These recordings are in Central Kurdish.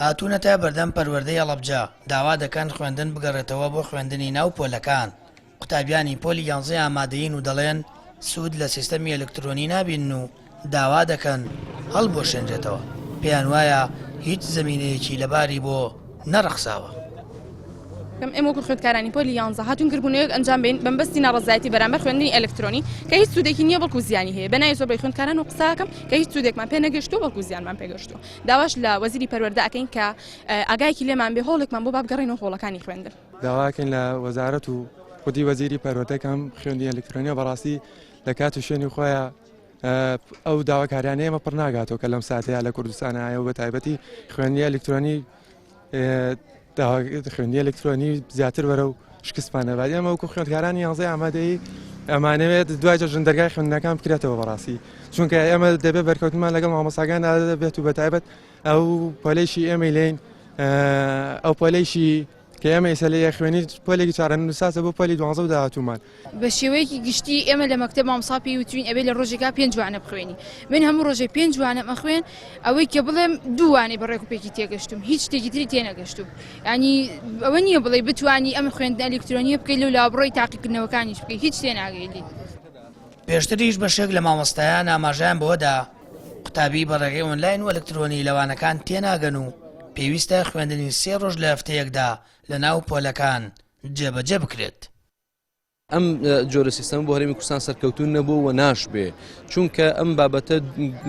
هاتوونەتە بەردەم پەروەردەی هەڵەبجە، داوا دەکەن خوێندن بگەڕێتەوە بۆ خوێندنی ناو پۆلەکان. قوتابیانی پۆلی یانزەی ئامادەیین و دەڵێن، سوود لە سیستەمی ئەلکترۆنی نابینن و داوا دەکەن هەڵبوەشێنرێتەوە، پێیان وایە هیچ زەمینەیەکی لەباری بۆ نەڕەخساوە. ئێمە وەکو خوێندکارانی پۆلی یانزە هاتوون گربوونەوەیەک ئەنجام بەین بەمبەستی ناڕەزایەتی بەرامبەر خوێندنی ئەلکترۆنی کە هیچ سوودێکی نییە بەڵکو زیانی هەیە بەناوی زۆربەی خوێندکاران و قساکەم کە هیچ سوودێکمان پێ نەگەشتووە بەڵکو زیانمان پێگەشتووە داواش لە وەزیری پەروەردە ئەکەین کە ئاگایەکی لێمان بێ هۆڵێکمان بۆ با بگەڕێینەوە هۆڵەکانی خوێندن. داواکەین لە وەزارەت و خودی وەزیری پەروەردە کە ئەم خوێندنی ئەلکترۆنیە بەڕاستی لە کات و شوێنی خۆیان ئەو داواکاریانە ئێمە پڕ ناگاتەوە کە لەم ساتەیە لە کوردستان هەیە و بە تایبەتی خوێندنی ئەلکترۆنی خوێندنی ئەلکترۆنی زیاتر بەرەو شکستمان نەبات ئێمە وەکو خوێندکارانی یانزەی ئامادەیی ئەمانەوێت دوای جەژن دەرگای خوێندنەکان بکرێتەوە بەڕاستی چونکە ئێمە دەبێت بەرکەوتمان لەگەڵ مامۆساکان دەبێت و بەتایبەت ئەو پۆلێکی ئێمەی لین ئەو پۆلێکی کە ئێمە ئێستا لێی ئەخوێنین پۆلێکی چارەنووسسازە بۆ پۆلی دوانزە و داهاتوومان. بە شێوەیەکی گشتی ئێمە لە مەکتەب مامۆستا پێی وتوین ئەبێ لە ڕۆژێکا پێنج وانە بخوێنی من هەموو ڕۆژێ پێنج وانەم ئەخوێن ئەوەی کە بڵێم دوو وانەی بە ڕێک و پێکی تێگەشتوم هیچ شتێکی تری تێنەگەشتوم ینی ئەوە نییە بڵێ بتانی ئەم خوێندنە ئەلیکترۆنیە بکەی لەو لا بڕۆی تاقیکردنەوەکانیش بکەی هیچ تێناگەی لێی. پێشتریش بەشێک لە مامۆستایان ئاماژەیان بەوەدا، قوتابی بە ڕێگەی ئۆنلاین و ئەلکترۆنی لە وانەکان تێناگەن و پێویستە خوێندنی سێ ڕۆژ لە هەفتەیەکدا لەناو پۆلەکان جێبەجێ بکرێت. ئەم جۆرە سیستەمە بۆ هەرێمی کوردستان سەرکەوتوو نەبوو و ناشبێ چونکە ئەم بابەتە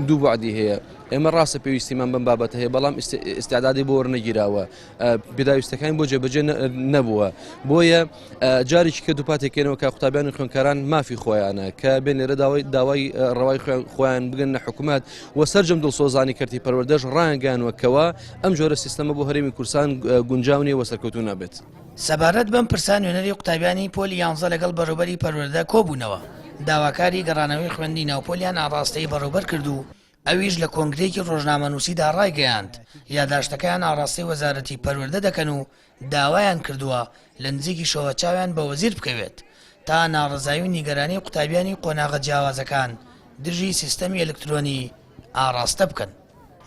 دوو بەعدی هەیە ئێمە ڕاستە پێویستیمان بەم بابەتە هەیە بەڵام ئیستعدادی بۆ وەرنەگیراوە پێداویستەکانی بۆ جێبەجێ نەبووە بۆیە جارێکی کە دووپاتێکەکەنەوە کە قوتابیان و خوێندکاران مافی خۆیانە کە بێن لێرە داوای داوای ڕەوای خۆیان بگەن لە حکوومەت و سەرجەم دڵسۆزانی کەرتی پەروەردەش ڕایانگەیانوە کەوا ئەم جۆرە سیستەمە بۆ هەرێمی کوردستان گونجاو نییە و سەرکەوتوو نابێت. سەبارەت بەم پرسە نوێنەری قوتابیانی پۆلی یانزە لەگەڵ بەڕێوبەری پەروەردە کۆبوونەوە، داواکاری گەڕانەوەی خوێندنی ناوپۆلیان ئاڕاستەی بەڕێوبەر کرد و ئەویش لە کۆنگرەیەکی ڕۆژنامەنووسیدا ڕایگەیاند، یاداشتەکەیان ئاڕاستەی وەزارەتی پەروەردە دەکەن و داوایان کردووە لە نزیکیشەوە چاویان بە وەزیر بکەوێت تا ناڕەزایی و نیگەرانی قوتابیانی قۆناغە جیاوازەکان دژی سیستەمی ئەلکترۆنی ئاڕاستە بکەن.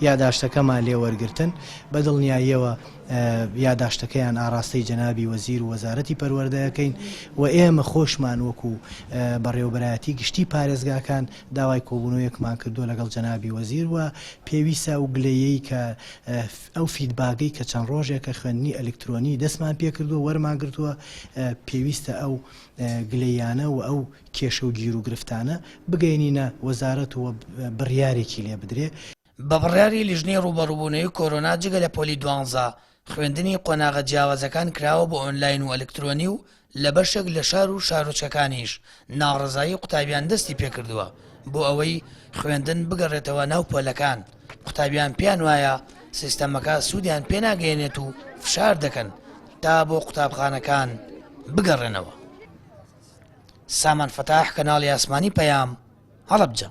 یاداشتەکەمان لێ وەرگرتن، بە دڵنیاییەوە یاداشتەکەیان ئاڕاستەی جەنابی وەزیر و وەزارەتی پەروەردە ئەکەین و ئێمە خۆشمان وەکو بەڕێوەبەرایەتی گشتی پارێزگاکان داوای کۆبوونەوەیەکمان کردووە لەگەڵ جەنابی وەزیر و پێویستە ئەو گلەیەی کە ئەو فیدباگەی کە چەند ڕۆژێکە خوێندنی ئەلکترۆنی دەستمان پێکردووە وەرمان گرتووە پێویستە ئەو گلەییانە و ئەو کێشە و گیروگرفتانە بگەینینە وەزارەت و بڕیارێکی لێ بدرێ. بە بڕیاری لیژنەی ڕووبەڕووبوونەوەی کۆرۆنا جگە لە پۆلی دوانزە خوێندنی قۆناغە جیاوازەکان کراوە بۆ ئۆنلاین و ئەلکترۆنی و لە بەشێک لە شار و شارۆچکەکانیش ناڕەزایی قوتابیان دەستی پێکردووە بۆ ئەوەی خوێندن بگەڕێتەوە ناو پۆلەکان، قوتابیان پێیان وایە سیستەمەکە سوودیان پێناگەیەنێت و فشار دەکەن تا بۆ قوتابخانەکان بگەڕێنەوە. سامان فەتاح، کەناڵی ئاسمانی پەیام، هەڵەبجە.